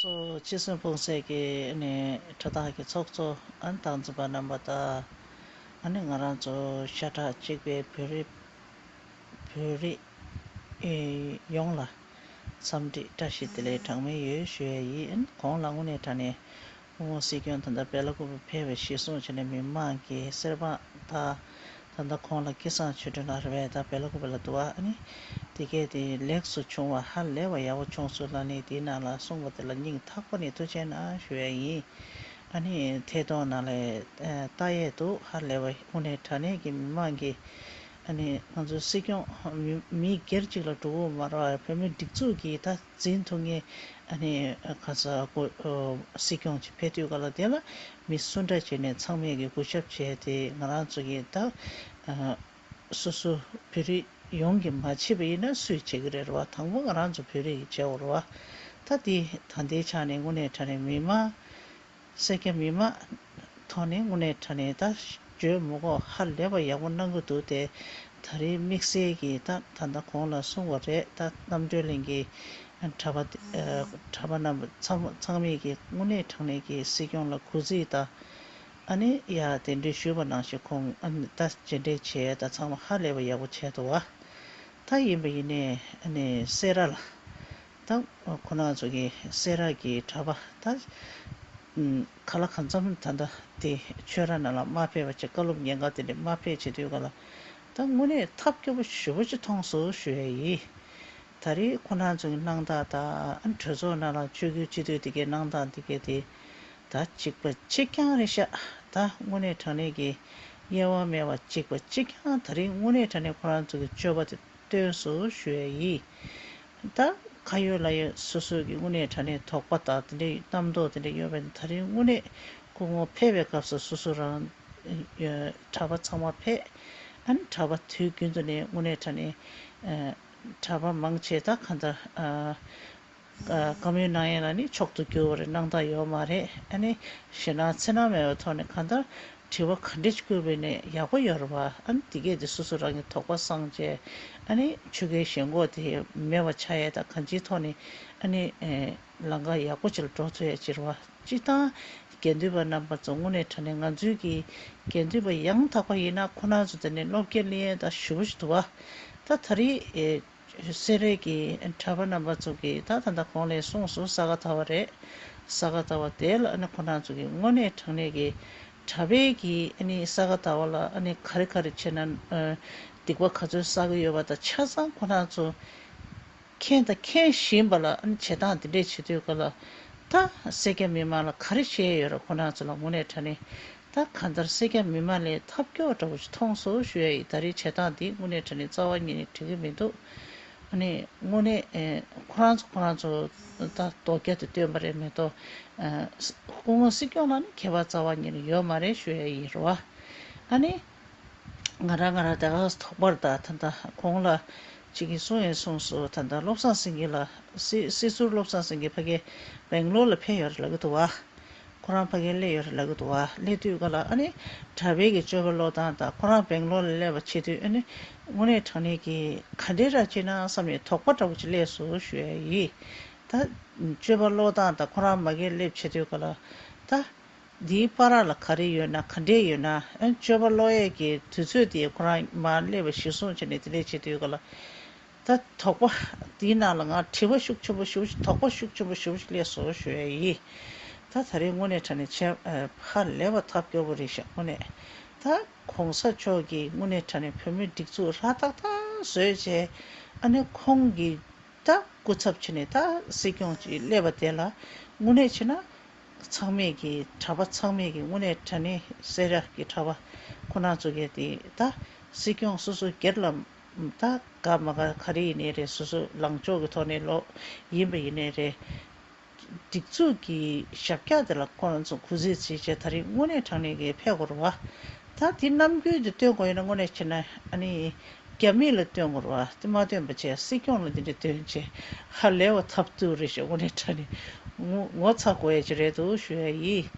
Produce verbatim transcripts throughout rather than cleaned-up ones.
ཚོ་ཅི་གསོན་ཕུང་སེལ་གྱི་ནས་དྲ་ཐག་གི་ཚོགས་གཙོ་ཨན་སྟངས་འཛིན་པ་རྣམ་པ་དང་། ཨ་ནི་ང་རང་ཚོ་ཤ་ཁྲག་གཅིག་པའི་བོད་རིགས་བོད་རིགས་ཨེ་ཡོངས་ལ་འཚམས་འདྲི་བཀྲ་ཤིས་བདེ་ལེགས་གྲངས་མེད་ཡོད་ཞུ་ཡས་ཡིན། ཨན་གོང་ལ་དངོས་གནས་དྲང་གནས་སྐུ་ངོ་སྲིད་སྐྱོང་ད་ལྟ་སྦེ་ལ་ཀུ་པ་ཕེབས་པའི་གཞི་བཟུང་བྱས་ནས་མི་མང་གི་གསེར་པང་ད་ད་ལྟ་ཁོང་ལ་སྐལ་བཟང་ཆོས་སྒྲོན་ལགས་རེད་པས། ད་སྦེ་ལ་ཀུ་པ་ལ་འདུག་བ། ཨ་ནི་དེ་གས་དེ་ལེགས་སུ་བྱུང་བ་ཧ་ལས་པ་ཡག་པོ་བྱུང་སོང་ལབ་ནས་དེའི་ནང་ལ་གསུངས་པ་དེ་ལ་སྙིང་ཐག་པ་ནས་ཐུགས་རྗེ་གནང་ཞུ་ཡས་ཡིན། ཨ་ནི་ཐད་གཏོང་ནང་ལ་ལྟ་ཡས་འདུག་ཧ་ལས་པ་དངོས་གནས་དྲང་གནས་ཀྱི་མི་མང་གི་ཨ་ནི་ང་ཚོའི་སྲིད་སྐྱོང་མི་མི་སྒེར་གཅིག་ལ་འགྲོ་དགོས་མ་རེད་བ། བོད་མི་སྒྲིག་འཛུགས་ཀྱི་ད་འཛིན་ཐུབ་མཁན་ཨ་ནི་ག་ས་གོ་སྲིད་སྐྱོང་ཅིག་ཕེབས་དུས་ག་ལ་དེ་ལ་མི་སུ་འདྲ་བྱས་ནས་ཚང་མས་ཀྱི་གུས་ཞབས་བྱས་ཏེ་ང་རང་ཚོ་གི་ད་སོ་སོ་བོད་རིགས་ཡོངས་ཀྱི་མ་བྱེད་པ་ཡིན་ན་སུས་བྱེད་ཀྱི་རེད་བ། དང་པོ་ང་རང་ཚོ་བོད་རིགས་ཀྱི་བྱེད་དགོས་རེད་བ། ད་དེ་ད་ལྟའི་ཆ་ནས་དངོས་གནས་དྲང་གནས་མི་མང་སེར་སྐྱ་མི་མང་ཐོག་ནས་དངོས་གནས་དྲང་གནས་ད་བརྗོད་མི་དགོས། ཧ་ལས་པ་ཡག་པོ་གནང་གི་འདུག་སྟེ། ད་རེས་དམིགས་བསལ་གྱི་ད་ད་ལྟ་གོང་ལ་གསུངས་པ་རེད། ད་རྣམ་གྲོལ་གླིང་གི་གྲྭ་པ་གྲྭ་པ་རྣམ་པ་ཚང་མ་ཚང་མས་ཀྱི་དངོས་གནས་དྲང་གནས་ཀྱི་སྲིད་སྐྱོང་ལ་གུས་བརྩི་དང་། ཨ་ནི་ཡ་དེ་འདྲའི་ཞུས་པ་ནང་བཞིན་ཁོང་ཨ་ནི་ད་མཇལ་འཕྲད་བྱས་ད་ཚང་མ་ཧ་ལས་པ་ཡག་པོ་བྱས་འདུག་བ། ད་ཡིན་པ་ཡིན་ནའི་ཨ་ནི་སེ་ར་ལ། ད་ཁོ་རང་ཚོ་གི་སེ་ར་གི་གྲྭ་པ་ད་ག་ལ་གང་འཚམ་ད་ལྟ་དེ་ཆོས་ར་ནང་ལ་མ་ཕེབས་པ་བྱས། བཀའ་སློབ་ཉན་ག་དེ་འདྲ་མ་ཕེབས་བྱེད་དུས་ག་ལ་ད་དངོས་གནས་ཐབས་སྐྱོ་པོ་ཞེ་པོ་ཅིག་མཐོང་སོང་ཞུ་ཡ་ཡིན། ད་རེས་ཁོ་རང་ཚོ་གི་གནང་སྟངས་དང་གྲོས་ཚོགས་ནང་ལ་ཆོས་བརྒྱུད་སྤྱི་འཐུས་དེ་གའི་གནང་སྟངས་དེ་གའི་དེ་ད་གཅིག་པ་གཅིག་རྐྱང་རེད་ཤག་ད་དངོས་གནས་དྲང་གནས་ཀྱི་དབྱེ་བ་མེད་པ་གཅིག་པ་གཅིག་རྐྱང་། ད་རེས་དངོས་གནས་དྲང་གནས་ཁོ་རང་ཚོ་གི་སྤྱོད་པ་དེ་སྟོན་སོང་ཞུ་ཡ་ཡིན། ད་ཁ་ཡོད་ལག་ཡོད་སོ་སོ་གི་དངོས་གནས་དྲང་གནས་དོགས་པ་དང་དེ་འདྲའི་རྣམ་རྟོག་དེ་འདྲ་ཡོད་པ་ཡིན་ན་ད་རེས་དངོས་གནས་སྐུ་ངོ་ཕེབས་པའི་སྐབས་སུ་སོ་སོ་རང་གྲྭ་པ་ཚང་མ་ཕེབས། ཨ་ནི་གྲྭ་པ་དུས་རྒྱུན་དུ་ནས་དངོས་གནས་དྲང་གནས་གྲྭ་པ་མང་ཆེ་ད་གང་ལྟར་བཀའ་མོལ་གནང་ཡས་ལ་ནི་མཆོག་ཏུ་གྱུར་པ་རེད། གནང་སྟངས་ཡོད་མ་རེད། ཨ་ནི་ཞེད་སྣང་འཚེར་སྣང་མེད་པའི་ཐོག་ནས་གང་ལྟར་དྲི་བ་ག་འདྲས་བསྐུར་བས་ནས་ཡག་པོ་ཡོད་རེད་བ། ཨ་ནི་དེ་གས་དེ་སོ་སོ་རང་གི་དོགས་པ་སངས་བྱས། ཨ་ནི་ཆོས་ཁའི་ཞེན་ཁོག་དེ་མེད་པ་ཆགས་ཡས་དང་གང་ཅིའི་ཐོག་ནས་ཨ་ནི་ལམ་ཁ་ཡག་པོ་ཅིག་ལ་འགྲོ་ཐུབ་ཡས་ཅིག་རེད་བ། སྤྱིར་བཏང་དགེ་འདུན་པ་རྣམ་པ་ཚོ་དངོས་གནས་དྲང་གནས་ང་ཚོའི་གི་དགེ་འདུན་པ་ཡང་དག་པ་ཡིན་ན་ཁོ་རང་ཚོ་དེ་ནས་སློབ་སྐྱོན་ལེན་ཡས་དང་ཞུ་བ་ཞིག་འདུག་བ། ད་ད་རེས་ཨེ། སེ་རའི་གི་གྲྭ་པ་རྣམ་པ་ཚོ་གི་ད་ད་ལྟ་གོང་ལས་གསུངས་སོང་། ས་ག་ཟླ་བ་རེད། ས་ག་ཟླ་བ་དེ་ལ་ཨ་ནི་ཁོ་རང་ཚོ་གི་དངོས་གནས་དྲང་གནས་ཀྱི་གྲྭ་པའི་གི་ཨ་ནི་ས་ག་ཟླ་བ་ལ་ཨ་ནི་ག་རེ་ག་རེ་བྱས་ན་ཨ་སྡིག་པ་ག་ཚོད་བསགས་ཀྱི་ཡོད་པ་དང་། ཆ་ཚང་ཁོ་རང་ཚོ་མཁྱེན་དང་མཁྱེན་བཞིན་པ་ལ་ཨ་ནི་བྱེད་སྟངས་དེ་འདྲས་བྱེད་དུས་ག་ལ་ད་སེར་སྐྱ་མི་མང་ལ་ག་རེ་བྱས་ཡོད་རེད། ཁོ་རང་ཚོ་ལ་དངོས་གནས་དྲང་གནས། ད་གང་ལྟར་སེར་སྐྱ་མི་མང་ལ་ཐབས་སྐྱོ་འདྲ་བོ་ཞིག་མཐོང་སོང་ཞུ་ཡ་ཡིན། ད་རེས་བྱེད་སྟངས་འདི་དངོས་གནས་དྲང་གནས་རྩ་བ་ཉིད་ནས་འགྲིག་གི་མི་འདུག་ཨ་ནི་དངོས་གནས་ཨེ་ཁོ་རང་ཚོ་ཁོ་རང་ཚོ་ད་དོགས་རྒྱ་དེ་བཏོན་པ་རེད་མ་གཏོགས། ཨ་སྐུ་ངོ་སྲིད་སྐྱོང་ལ་ནི་ཁྱད་པར་རྩ་བ་ཉིད་ནས་ཡོད་མ་རེད་ཞུ་ཡ་ཡིན་རེད་བ། ཨ་ནི་ང་རང་ང་རང་ད་ག་དོགས་པ་རེད། ད་ད་ལྟ་གོང་ལ་ཅིག་གིས་གསུངས་ཡང་གསུངས་སོང་། ད་ལྟ་བློ་བཟང་སེང་གེ་ལགས་སྲིད་སྲིད་ཟུར་བློ་བཟང་སེང་གེ་ཕ་གི་སྦེང་ལོར་ལ་ཕེབས་ཡོད་རེད་ལབ་ཀྱི་འདུག་བ། ཁོ་རང་ཕ་གིར་སླེབས་ཡོད་རེད་ལབ་ཀྱི་འདུག་བ། སླེབས་དུས་ག་ལ་ཨ་ནི་གྲྭ་པའི་གི་སྤྱོད་པ་བློ་སྟངས་དང་། ཁོ་རང་སྦེང་ལོར་ལ་སླེབས་པ་བྱེད་དུས་ཨ་ནི་དངོས་གནས་དྲང་གནས་ཀྱི་ག་འདྲའི་ར་བྱེད་ན་བསམ་ནས་དོགས་པ་འདྲ་བོ་ཅིག་སླེབས་སོང་ཞུ་ཡ་ཡིན། ད་སྤྱོད་པ་བློ་སྟངས་དང་ཁོ་རང་མ་གིར་སླེབས་བྱེད་དུས་ག་ལ་ད་འདིའི་བར་ལ་ག་རེ་ཡོད་ན་ག་འདྲས་ཡོད་ན་ཨ་ནི་སྤྱོད་པ་བློ་ཡས་ཀྱི་དུས་ཚོད་དེ་ཁོ་རང་མར་སླེབས་པ་གཞིར་བཟུང་བྱས་ནས་དེ་འདྲས་བྱེད་དུས་ག་ལ། ད་དོགས་པ་དེའི་ནང་ལ་ང་དྲི་བ་ཤུགས་ཆེན་པོ་ཞེ་པོ་ཅིག་དོགས་པ་ཤུགས་ཆེན་པོ་ཞེ་པོ་ཅིག་སླེབས་སོང་ཞུ་ཡ་ཡིན། ད་ད་རེས་དངོས་གནས་དྲང་གནས་བྱས་ཧ་ལས་པ་ཐབས་སྐྱོ་པོ་རེད་ཤག་དངོས་གནས་ད་གོང་ས་མཆོག་གིས་དངོས་གནས་དྲང་གནས་བོད་མི་སྒྲིག་འཛུགས་ཧྲ་ཏག་ཏག་བཟོས་བྱས། ཨ་ནི་ཁོང་གིས་ད་སྐུ་ཚབ་བྱས་ནས་ད་སྲིད་སྐྱོང་ཅིག་སླེབས་པ་དེ་ལ་དངོས་གནས་བྱས་ན་ཚང་མས་ཀྱི་གྲྭ་པ་ཚང་མས་ཀྱི་དངོས་གནས་དྲང་གནས་སེ་ར་གི་གྲྭ་པ་ཁོ་རང་ཚོ་གིས་དེ་ད་སྲིད་སྐྱོང་སོ་སོ་སྒེར་ལ། ད་དགའ་མ་དགའ་ག་རེ་ཡིན་ནའི་རེད། སོ་སོ་ལངས་ཕྱོགས་ཀྱི་ཐོག་ནས་ལོག་ཡིན་པ་ཡིན་ནའི་རེད། སྒྲིག་འཛུགས་ཀྱི་ཞབས་བཀྱག་དེ་ལ་ཁོ་རང་ཚོ་གུས་བརྩི་བྱེད་བྱས་ད་རེས་དངོས་གནས་དྲང་གནས་ཀྱི་ཕེབས་དགོས་རེད་བ། ད་དེ་རྣམ་འགྱུར་དེ་སྟོན་དགོས་ཡིན་ན་དངོས་གནས་བྱས་ན་ཨ་ནི་རྒྱ་མི་ལ་སྟོན་དགོས་རེད་བ། དེ་མ་སྟོན་པ་བྱས་སྲིད་སྐྱོང་ལ་འདི་འདྲ་སྟོན་བྱས་ཧ་ལས་པ་ཐབས་སྡུག་རེད་ཤག་དངོས་གནས་དྲང་གནས་ངོ་ངོ་ཚ་དགོས་ཡ་ཅིག་རེད་འདུག་ཞུ་ཡ་ཡིན།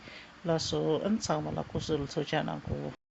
ལགས་སོ། ཨ་ནི་ཚང་མ་ལ་སྐུ་གཟུགས་ལ་ཐུགས་ཅག་གནང་གོ།